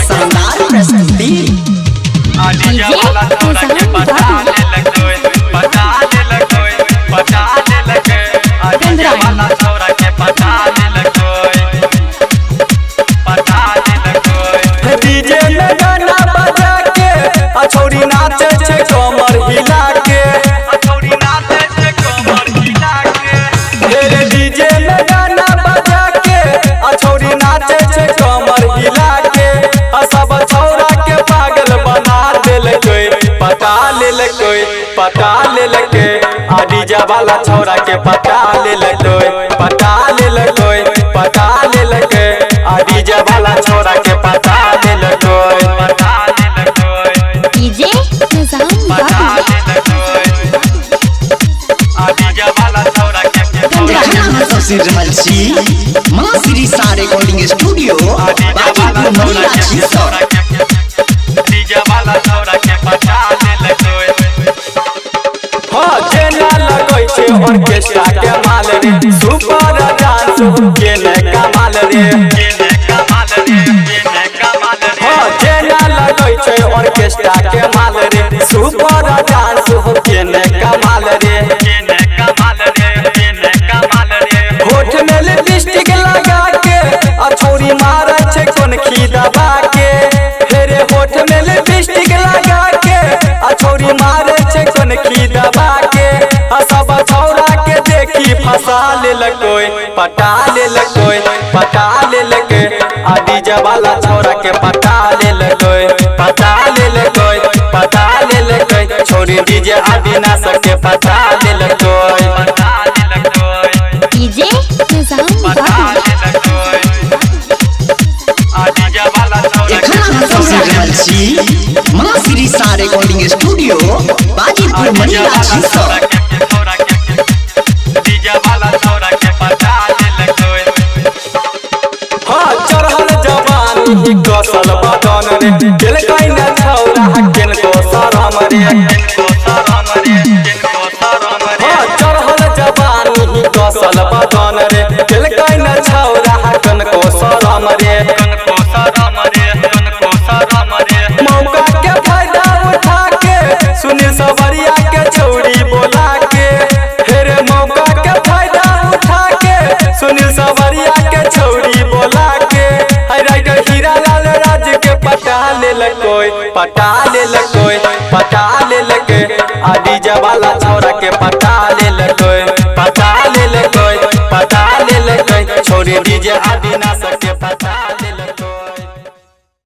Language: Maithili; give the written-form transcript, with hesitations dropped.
शानदार प्रस्तुति। डीजे में गाना बजा के आ छौरी नाचे छे कमर हिला के, डीजे में गाना बजा के आ छौरी नाचे छे कमर हिला के, आ सब छौरा के पागल बना देलकै, पटा लेलकै, पटा लेलकै, आ डीजे वाला छौरा के पटा लेलकै, पटा लेलकै, पटा लेलकै, आ डीजे वाला छौरा के पटा लेलकै, पटा लेलकै। डीजे निजाम बाबू। सुन रहल छी मां श्री सा रिकॉर्डिंग स्टूडियो बाजीपुर मनीगाछी सँ। हाँ जेना लगै छै ऑर्केस्ट्रा के माल रे, सुपर डांस के ने कमाल रे। हाँ जेना लगै छै ऑर्केस्ट्रा के माल रे, सुपर डांस के ने कमाल रे। होठ में लिपस्टिक लगा के आ छौरी मारै छै कोनखी दबा के, हेरे होठ में लिपस्टिक लगा के आ छौरी मारै छै कोनखी दबा के, आ सब छौरा के देखी फंसा लेलकै, पटा लेलकै, पटा लेलकै, आ डीजे वाला छौरा के पटा लेलकै, पटा लेलकै, पटा लेलकै, छौरी डीजे अविनाश के पटा लेलकै। डीजे निजाम बाबू। एखन अहाँ सब सुन रहल छी मां श्री सा रिकॉर्डिंग स्टूडियो बाजीपुर मनीगाछी सँ। हाँ चढ़ल जवानी कसल बदन रे, केलकै न छौरा किनको शरम रे। हाँ चढ़ल जवानी कसल बदन रे, केलकै न छौरा किनको शरम रे। मौका के फायदा उठा के सुनील सवरिया के छौरी बोला के, हेरे मौका के फायदा उठा के सुनील सवरिया के छौरी बोला के, हाय राइटर हीरा लाल राज के पटा लेलकै, पटा लेलकै, पटा लेलकै, आ डीजे वाला छौरा के पटा लेलकै, पटा लेलकै, पटा लेलकै, छौरी डीजे अविनाश।